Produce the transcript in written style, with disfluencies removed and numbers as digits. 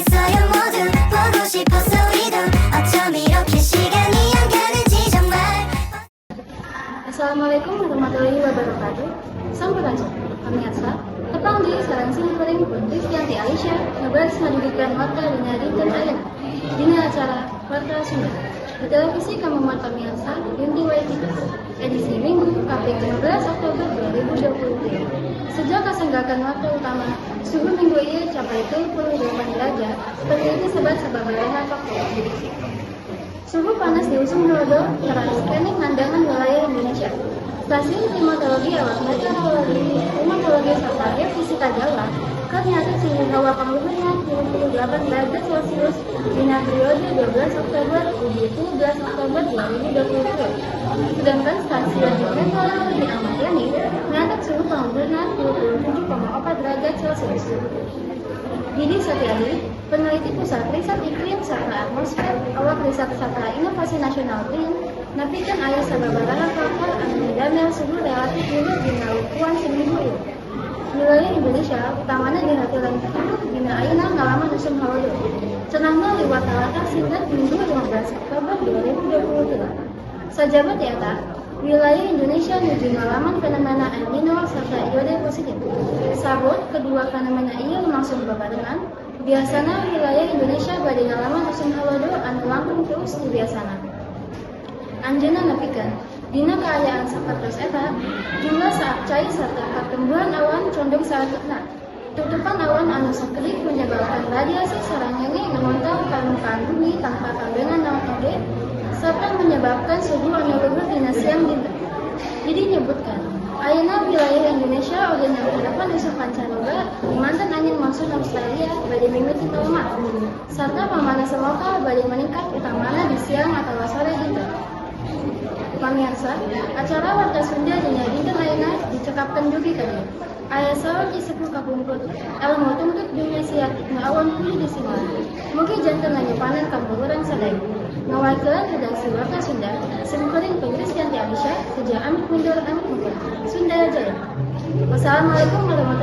궁금했어요. 모두 보고 싶었어. 우리도 어쩜 이렇게 시간이 안 가는지 정말. Assalamualaikum warahmatullahi wabarakatuh. Sampurasun. Pemirsa, tepang deui sareng sim kuring pun Kristianti Aisyah ngebahas ngadugikan warta dina dinten ayeuna dina acara Warta Sunda. Di televisi kamu pemirsa Yunti Waitika, edisi Minggu kaping 15 Oktober 2023. Sejak kasenggakan waktu utama, suhu minggu ini capai 38 derajat, peneliti sebat sababaraha faktor. Suhu panas di usum halodo teras keneh ngandangan wilayah Indonesia. Stasiun Klimatologi Awak Meteorologi, Klimatologi serta Geofisika Jawa keur nyatet suhu hawa pangluhurna 38 derajat Celcius dina periode 12 Oktober dugi 17 Oktober 2022. Sedangkan Stasiun Meteorologi Ahmad Yani nyatet suhu pangluhurna 37,4 derajat Celcius. Didi Satyadi, peneliti Pusat Riset Iklim serta Atmosfer, Awak Riset serta Inovasi Nasional BRIN, nepikeun aya sababaraha faktor anu midamel suhu relatif luhur dina ukuran seminggu ieu. Wilayah Indonesia, utamana di heartiland dina ayeuna ngalaman usum halodo. Cenahna liwat talatah singget Minggu 15 Oktober 2023. Sajaba ti eta, wilayah Indonesia nuju ngalaman fenomena El Nino serta IOD positif. Sabot kedua fenomena ieu lumangsung babarengan, biasana wilayah Indonesia bade ngalaman usum halodo anu langkung tiis ti biasana. Anjeunna nepikeun, dina kaayaan sapertos eta, jumlah saap cai sarta katumbuhan awan condong saeutikna. Tutupan awan anu sakedik menyebabkan radiasi sarangenge ngontal ka permukaan bumi tanpa kambengan naon oge, serta menyebabkan suhu anu luhur dina siang dinten. Didi nyebutkan, ayeuna wilayah Indonesia oge nyanghareupan usum pancaroba gumanten angin monsun Australia bade mimiti melemah, sarta pamanasan lokal bade meningkat, utamana di siang atawa sore dinten. Pamirsa, acara Warta Sunda dina dinten ayeuna dicekapkeun dugi ka dieu. Aya saur ti sepuh kapungkur, "Elmu tungtut bumi siat nu awon kudu disimpan." Mugi janten nganyepanan kanggo urang sadaya. Ngawakilan redaksi Warta Sunda, simkuring Pengris Yanti Aisyah, teja amit mundur, amit mundur. Sunda Jaya. Wassalamualaikum warahmatullahi.